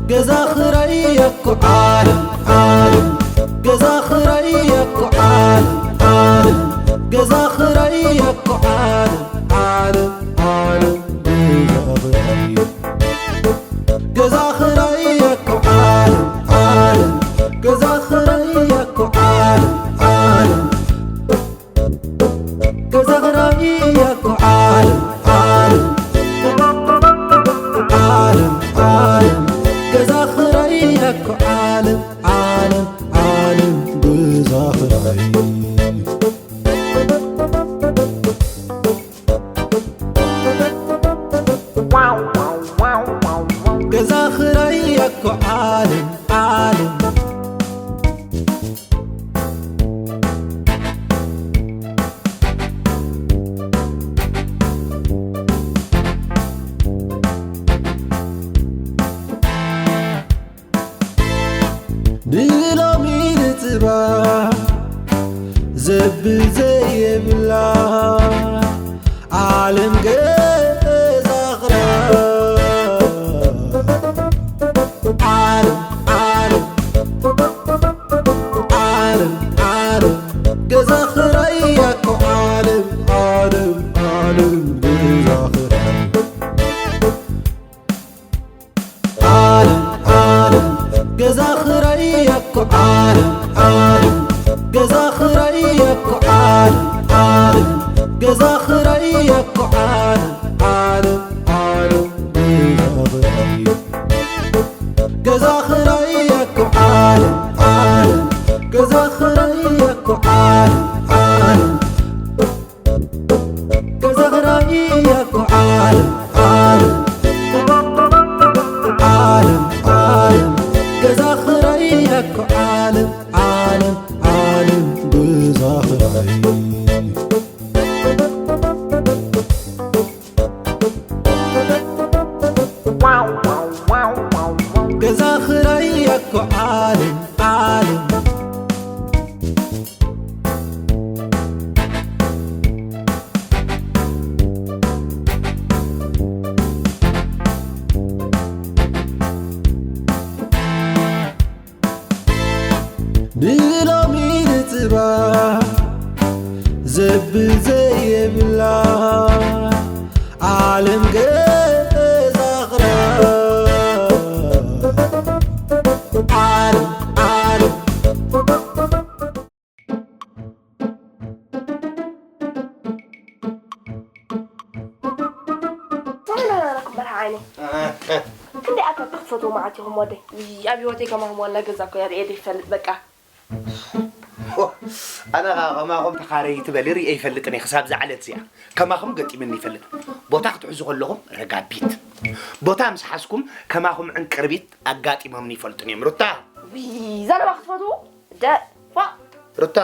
ገዛ ኽራይ እኮ ዓለም ዓለም፣ ገዛ ኽራይ እኮ ዓለም ዓለም፣ ገዛ ኽራይ እኮ ዓለም ዓለም ዓለም፣ ገዛ ኽራይ ገዛ ኽራይ እኮ ዓለም ዓለም፣ ገዛ ኽራይ እኮ ዓለም ዓለም፣ ገዛ ኽራይ እኮ ዓለም ዓለም፣ ዓለም ዓለም፣ ገዛ ኽራይ እኮ ዓለም ዓለም ዓለም፣ ገዛ ኽራይ ገዛ ኽራይ እኮ ዓለም ዓለም። ብሎሚ ንጽባሕ ዘብል ዘየብላ ዓለም ገዛ ኽራይ። ዓለም ዓለም ዓለም ዓለም፣ ገዛ ኽራይ እኮ ዓለም ዓለም ዓለም፣ ገዛ ኽራይ ዓለም ዓለም፣ ገዛ ኽራይ እኮ ዓለም ዓለም፣ ገዛ ኽራይ እኮ ዓለም ዓለም፣ ገዛ ኽራይ እኮ ዓለም ዓለም ዓለም፣ ገዛ ኽራይ ገዛ ኽራይ እኮ ዓለም ዓለም፣ ገዛ ኽራይ እኮ ዓለም ዓለም፣ ገዛ ኽራይ እኮ ዓለም ዓለም፣ ዓለም ዓለም፣ ገዛ ኽራይ እኮ ዓለም ዓለም ዓለም፣ ገዛ ኽራይ ገዛ ኽራይ እኮ ዓለም ዓለም። ብሎሚ ንጽባሕ ዘብል ዘየብላ ዓለም ገዛ ኽራይ። ዓለም ዓለም ሰላም ኣለኩም በርሃ ዓይነይ። ክንደይ ኣካ ክትፈትዎ መዓት ኢኹም ወደይ? ውይ፣ ኣብ ህይወተይ ከማኹም ዋና ገዛ እኮ እየ ርእየ ዘይፈልጥ በቃ። ኣነ ኸዓ ከማኹም ተኻረይቲ በሊ ርእየ ይፈልጥን እየ ክሳብ እዛ ዕለት እዚኣ። ከማኹም ገጢምኒ ይፈልጥ። ቦታ ክትሕዙ ከለኹም ረጋቢት። ቦታ ምስ ሓዝኩም ከማኹም ዕንቅርቢት ኣጋጢሞምኒ ይፈልጡን እዮም። ሩታ። ውይ፣ ዘረባ ክትፈትዉ? ደ-፣ ፋ-፣ ሩታ፣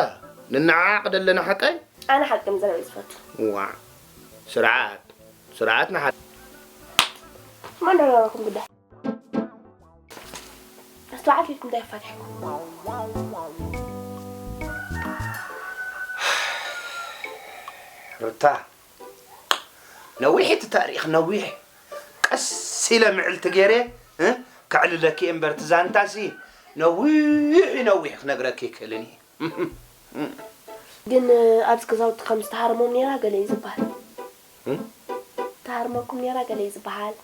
ንነዓቕ ደለና ሓቀይ? ኣነ ሓቂ ምዝራብ እየ ዝፈቱ። ዋዕ። ስርዓት። ስርዓት ንሓ- መን ደረበኩም ግዳ? ኣስተውዓል ኢልኩም እንታይ ፋትሕኩም? ሩታ፣ ነዊሕ እቲ ታሪኽ፣ ነዊሕ። ቀስ ኢለ ምዕልቲ ገይረ፣ እ፣ ከዕልለኪ እየ እምበር፣ እቲ ዛንታሲ ነዊሕ እዩ፣ ነዊሕ ክነግረኪ ይክእልን እየ። ግን ኣብዚ ገዛውቲ ከም ዝተሃርሞም ነይራ ገለ እዩ ዝበሃል። እም? ተሃርመኩም ነይራ ገለ እዩ ዝበሃል።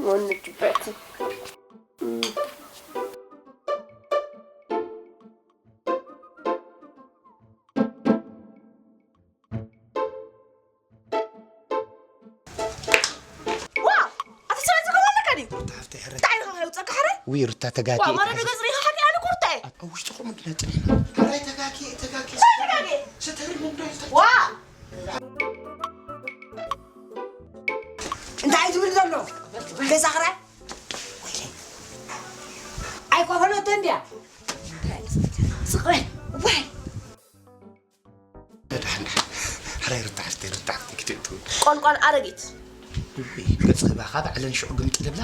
ወንድ ጅበቲ። እም። ዋ! ኣቲ ሰበይቲ ከምኡ ኣለካ ድዩ? ሩታ ሃፍተይ ሕረ። እንታይ ኢልካ ከይውፀካ ሕረ? ውይ ሩታ ዋ፣ ተጋግየ። ማለዶ ገጽ ሪኻ ሓቂ ኣነ ቁርጣ እየ። ኣብ ውሽጥኹም እንድነጥር። ሕራይ ተጋግየ፣ ተጋግየ። እንታይ ተጋግየ? ስተሪ ምንዶ ይልታ። ዋ! እንታይ ትብል ዘሎ? ገዛ ኽራይ? ኣይኮፈለቶ እንድያ። ስቕ በል። ዋይ! ደሓን፣ ደሓን። ሕራይ ሩታ ሓፍተይ፣ ሩታ ሓፍተይ ክትእትው። ቆንቋን ኣረጊት። ውይ፣ ገጽ ባኻ ባዕለን ሽዑ ግምጥል ብላ።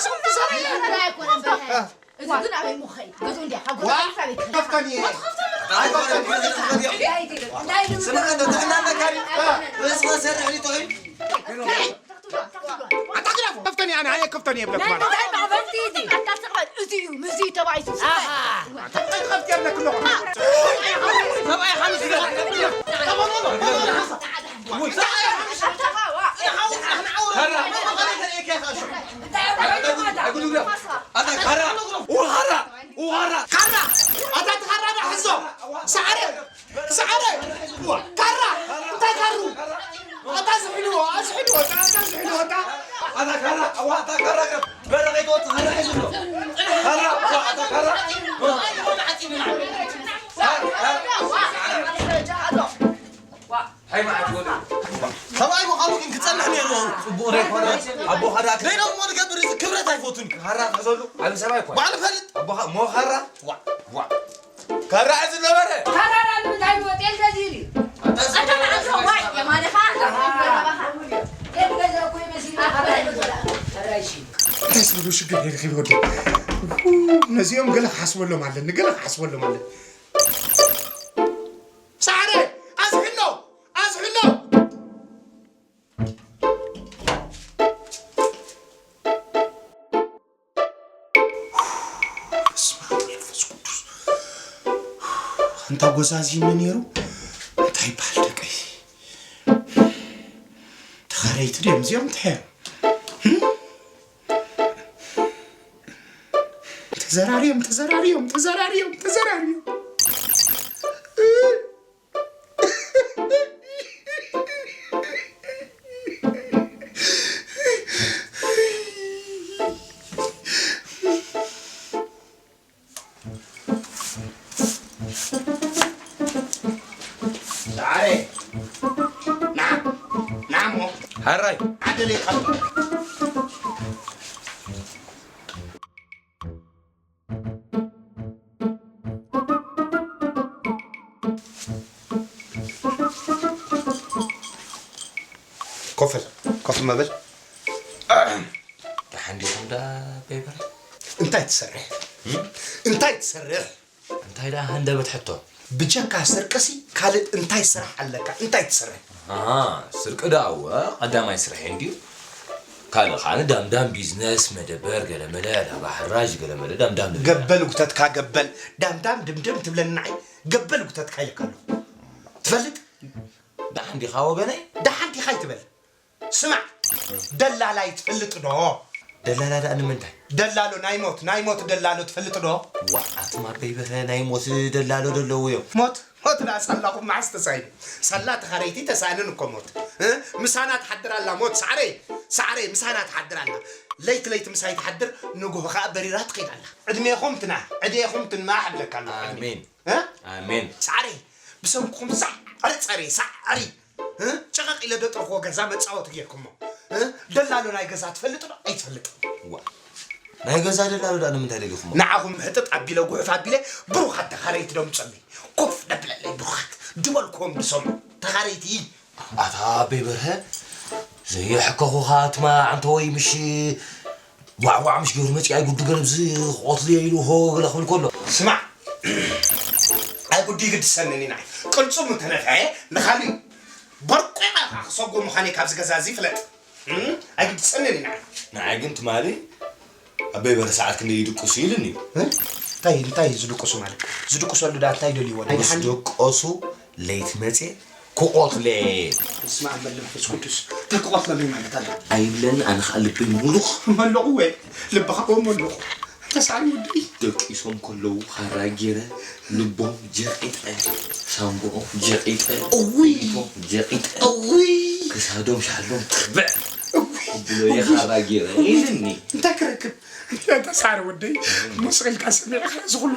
ንስኹም ትሰርሑ። ብርሃይ ኣይኮነን ብርሃይ። እዚ ግን ኣበይ ምኸይድ? ገዝኡ እንድያ፣ ካብ ገዝኡ ዋ፣ ኣበይ ክኸይድ? ከፍተኒ እየ። ስምዓ፣ እንዶ ጥዕና ኣለካ ድዩ? ርእስኻ ሰርሕ ድዩ ጥዑይ? ኣታ ግዳፎ፣ ከፍተኒ ኣነ፣ ኣየ ከፍተኒ የብለኩም ኣነ። እንታይ ማዕበልቲ ኢቲ? ኣታ ስቕ በል፣ እዚ እዩ፣ ምዚ እዩ ተባኢሱ። ኣሃ። እንታይ ትኸፍቲ የብለክ ኣለኹ? ሰብኣይ ሓሙስ ግዜ። ኣታ ካራ፣ ውሃራ፣ ውሃራ። ካራ፣ ኣታ ካራ ዳ ሕዞ። ሰዓረ፣ ሰዓረ። ዋ፣ ካራ፣ እንታይ ካሩ? ኣታ ዝሕልዎ፣ ኣዝሕልዎ፣ ኣታ ዝሕልዎ፣ ኣታ። ኣታ ካራ፣ ዋ፣ ኣታ ካራ፣ በረ ከይትወጽእ፣ ካራ ሒዙ ኣሎ። ካራ፣ ዋ፣ ኣታ ካራ። ሃይ መዓት ወደ። ሰብኣይ ምዃኑ ግን ክጸንሕ ነይርዎ። ጽቡቕ ዘይኮነ ኣቦኻ ደኣ ደይና እሞ ንገብር፣ እዚ ክብረት ኣይፈቱን። ካራ ትሕዘሉ ዓቢ ሰብኣይ እኮ። ባዕሉ ፈልጥ። ኣቦኻ እሞ ካራ። ዋ፣ ዋ። ካራ እዚ ነበረ። ካራ ንምንታይ ንወጥ የለ እዚ ኢሉ። ኣታ መዓልቲ ዋይ የማነኻ። እንታይ ዝብሉ ሽግር የለ ክብል ወዲ። ነዚኦም ገለ ክሓስበሎም ኣለኒ፣ ገለ ክሓስበሎም ኣለኒ። ሳዕረ፣ ኣዝሕሎ፣ ኣዝሕሎ። በስመ ኣብ መንፈስ ቅዱስ። ኣንታ ጎዛዚመ ነይሩ። እንታይ ይበሃል ደቀይ? ተኸረይቲ ድዮም እዚኦም? እንታይ እዮም? ተዘራርዮም፣ ተዘራርዮም፣ ተዘራርዮም፣ ተዘራርዮም። ዛሬ ና፣ ና እሞ። ሐራይ። ዓደለይ ካብ ኮፍ በል፣ ኮፍ መበል። ደሓን ዲኹም ዳ በይበር? እንታይ ትሰርሕ? እም? እንታይ ትሰርሕ? እንታይ ደኣ ሃንደበት ሕቶ? ብጀካ ስርቅሲ ካልእ እንታይ ስራሕ ኣለካ? እንታይ ትሰርሕ? ኣሃ፣ ስርቂ ደኣ እወ ቀዳማይ ስርሐይ እንድዩ። ካልእ ኸኣ ዳምዳም ቢዝነስ፣ መደበር፣ ገለመለ፣ ላባ ሕራዥ፣ ገለመለ ዳምዳም ንብል። ገበል ጉተትካ ገበል፣ ዳምዳም ድምድም ትብለኒ ንዓይ፣ ገበል ጉተትካ ኢልካ ኣለኹ። ትፈልጥ? ደሓን ዲኻ ወገነይ? ደሓን ዲኻ ኣይትበል። ስማዕ፣ ደላላይ ትፈልጥ ዶ? ደላላ ደኣ ንምንታይ? ደላሎ ናይ ሞት፣ ናይ ሞት ደላሎ ትፈልጥ ዶ? ዋእ፣ ኣቱም ኣበይ በርሀ ናይ ሞት ደላሎ ዶ ኣለዉ እዮም? ሞት፣ ሞት ደኣ ሳላኹም መዓስ ተሳኢኑ? ሳላ ተኻረይቲ ተሳእንን እኮ ሞት። እ? ምሳና ትሓድር ኣላ ሞት፣ ሳዕረይ፣ ሳዕረይ፣ ምሳና ትሓድር ኣላ። ለይቲ ለይቲ ምሳይ ትሓድር፣ ንግሆ ኸኣ በሪራ ትኸይድ ኣላ። ዕድሜኹም ትንኣኽ፣ ዕድሜኹም ትንኣኽ እብለካ ኣለኹ። ኣሜን። እ? ኣሜን። ሳዕረይ፣ ብሰንክኹም ሳዕሪ ጸሪ፣ ሳዕሪ። እ? ጨቐቕ ኢለ ደጥረኽዎ ገዛ መጻወቲ ጌርኩሞ። እ? ደላሎ ናይ ገዛ ትፈልጥ ዶ? ኣይትፈልጥ። ዋ። ናይ ገዛ ደላሎ ደኣ ንምንታይ ደገፍሞ? ንዓኹም ሕጥጥ ኣቢለ፣ ጉሑፍ ኣቢለ፣ ብሩኻት ተኻረይቲ ዶ ምጸሉይ። ኮፍ ደብለለይ ብሩኻት። ድበልክዎም ድሰምዑ። ተኻረይቲ። ኣታ ኣበይ በርሀ፣ ዘየሕከኹኻ ትማ ዓንተወይ ምሽ ዋዕዋዕ ምሽ ገይሩ መጺኡ ኣይጉዱ ገለ ብዚ ክቐትሉ እየ ኢሉ ሆ ገለ ክብል ከሎ። ስማዕ፣ ኣይጉዱ ይግድሰንን እዩ ንዓይ። ቅልጽሙ እንተነፍሐ ንኻልእ በርቂቐ ኢኻ ክሰጎ ምዃነይ ካብዚ ገዛ እዚ ፍለጥ። እም? ኣይግድሰንን እዩ ንዓይ። ንዓይ ግን ትማሊ ኣበይ በርሀ ሰዓት ክንደይ ይድቅሱ ኢሉኒ እዩ። እ? እንታይ፣ እንታይ እዩ ዝድቅሱ ማለት? ዝድቅሰሉ ደኣ እንታይ ደልይዎ? ምስ ኣይደሓን ደቀሱ ለይቲ መጽየ ክቐትለ። በስመ ኣብ ወወልድ ወመንፈስ ቅዱስ። እንታይ ክቐትለኒ ማለት ኣሎ? ኣይብለኒ፣ ኣነ ኸኣ ልበይ ምሉኽ። መለኹ ወይ? ልብኻ እኮ መለኹ። ተሳሊ ወደይ። ደቂሶም ከለዉ ኻራ ገይረ ልቦም ጀቒጠ፣ ሳንብኦም ጀቒጠ፣ እውይ። ኢዶም ጀቒጠ፣ እውይ። ክሳዶም ሻሎም ትርብዕ። እውይ። ብሎ እየ እውይ። ኻራ ገይረ። እውይ። ኢልኒ። እንታይ ክረክብ? እንታይ ተሳሪ ወደይ? ሙስቕ ኢልካ ሰሚዕካ እዚ ኹሉ፣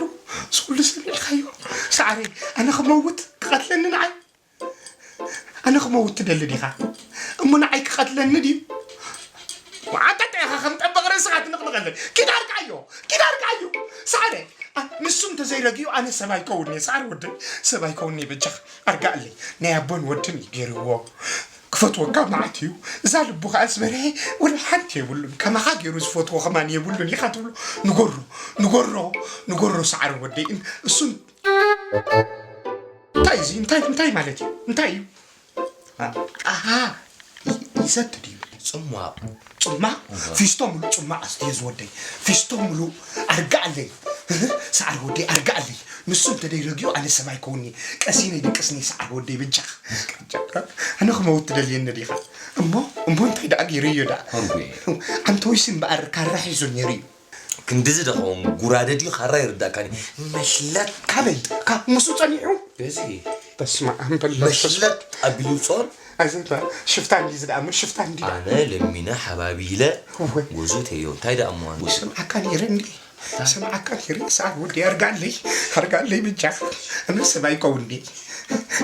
እዚ ኹሉ ሰሚዕካዮ? ሳዕረይ፣ ኣነ ክመውት ክቐትለኒ ንዓይ? ኣነ ክመውት ትደሊ ዲኻ? እሞ ንዓይ ክቐትለኒ ድዩ? ዓጣጣ ኢኻ ከም ጠበቕ ርእስኻ ትንቕንቐለይ። ኪድ ኣርግዓዮ፣ ኪድ ኣርግዓዮ። ሳዕረ፣ ኣ-፣ ንሱ እንተዘይረጊኡ ኣነ ሰብ ኣይከውን እየ። ሳዕረ ወደይ፣ ሰብ ኣይከውን እየ። በጃኻ ኣርግዓለይ። ናይ ኣቦን ወድን እዩ ገይርዎ። ክፈትወካ መዓት እዩ። እዛ ልቡ ኸኣ ዝበርሀ ወላ ሓንቲ የብሉን። ከማኻ ገይሩ ዝፈትዎ ከማን የብሉን ኢኻ ትብሎ። ንገሮ፣ ንገሮ፣ ንገሮ ሳዕረ ወደይ። እሱን እንታይ እዚ እንታይ እንታይ ማለት እዩ እንታይ እዩ ኣሃ ይሰትድ እዩ ጽማቕ ጽማቕ ፊስቶ ሙሉ ጽማቕ ኣስትዮ ዝወደይ ፊስቶ ሙሉ ኣርጋኣለይ ሰዓር ወደይ ኣርጋኣለይ ንሱ እንተ ደይረግዩ ኣነ ሰብኣይ ከውኒ ቀሲነይ ደቅስኒ ሰዓር ወደይ ብጃኻ ኣነ ክመውት ትደልየኒ ዲኻ እሞ እሞ እንታይ ደኣ ገይሩ እዩ ደኣ ኣንተ ወይሲ እምበኣር ካራ ሒዙ ነይሩ እዩ ክንድዚ ደኸውን ጉራደ ድዩ ካራ ይርዳእካኒ መሽለት ካበይ ካብ ምስኡ ጸኒሑ እዚ በስመ ኣብ በል መሽለት ኣቢሉ ጾር እዚ ሽፍታ እንዲ ዝደኣ ሽፍታ እንዲ ኣነ ለሚነ ሓባቢለ ጎዞ ተዮ እንታይ ደኣ እሞ ስምዓካ ነይረ እንዲ ስምዓካ ነይረ ሰዓት ወዲ ኣርጋለይ ኣርጋለይ ብጃ እነ ሰብ ኣይከውን እንዲ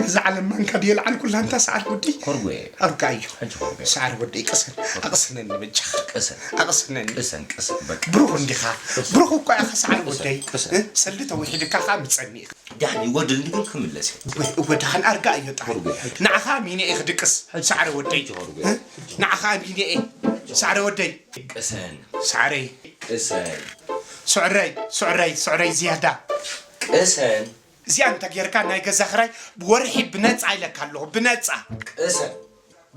እዛ ዓለም ማንካ ድየ ልዓል ኩላ እንታ ሰዓት ወዲ ኮርጎ ኣርጋ እዩ ሕጂ ኮርጎ ሰዓት ወዲ ቅሰን ኣቅስነኒ ብጃ ቅሰን ኣቅስነኒ ቅሰን ቅሰን በቃ ብሩኽ እንዲኻ ብሩኽ እኮ ኢኻ ሰዓት ወዲ ቅሰን ሰልዲ ተውሒድካ ኻ ምጸኒ ኢኻ ዳሕኒ ወዲ እንዲ ግን ክምለስ እዩ ወዲ ኻን ኣርጋ እዩ ጣ ንዓኻ ሚኒ ኢኽ ድቅስ ሰዓት ወዲ ኮርጎ ንዓኻ ሚኒ ሰዓት ወዲ ቅሰን ሰዓት ቅሰን ስዕረይ ስዕረይ ስዕረይ ዝያዳ ቅሰን እዚኣ እንተ ጌርካ ናይ ገዛ ክራይ ብወርሒ ብነፃ ኢለካ ኣለኹ ብነፃ ቅሰን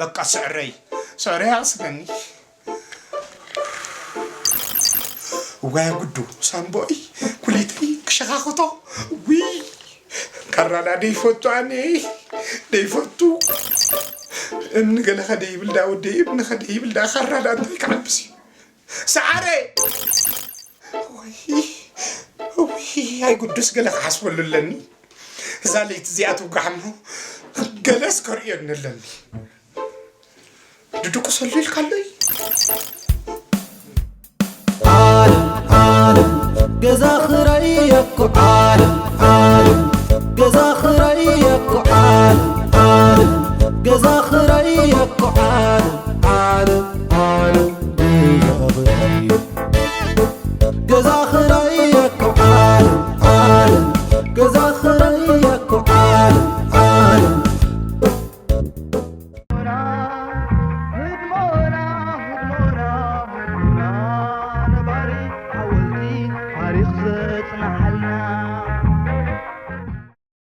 በቃ ስዕረይ ስዕረይ ኣስበኒ ዋይ ጉዱ ሳምቦይ ኩሊተይ ክሸኻኽቶ ዊ ካራዳ ደይፈቱ ኣነ ደይፈቱ እምኒ ገለ ኸደ ይብል ዳ ወደይ እምኒ ኸደ ይብል ዳ ካራዳ እንታይ ክዓብስ እዩ ሰዓረ ኣይ ጉዱስ ገለ ክሓስበሉ ኣለኒ እዛ ለይቲ እዚኣ ትውጋሕ እሞ ገለስ ከርእየኒ ኣለኒ ድድቁሰሉ ኢልካ ኣሎ እዩ ዓለም ዓለም ገዛ ክራይ እኮ ዓለም ዓለም ገዛ ክራይ እኮ ዓለም ዓለም ገዛ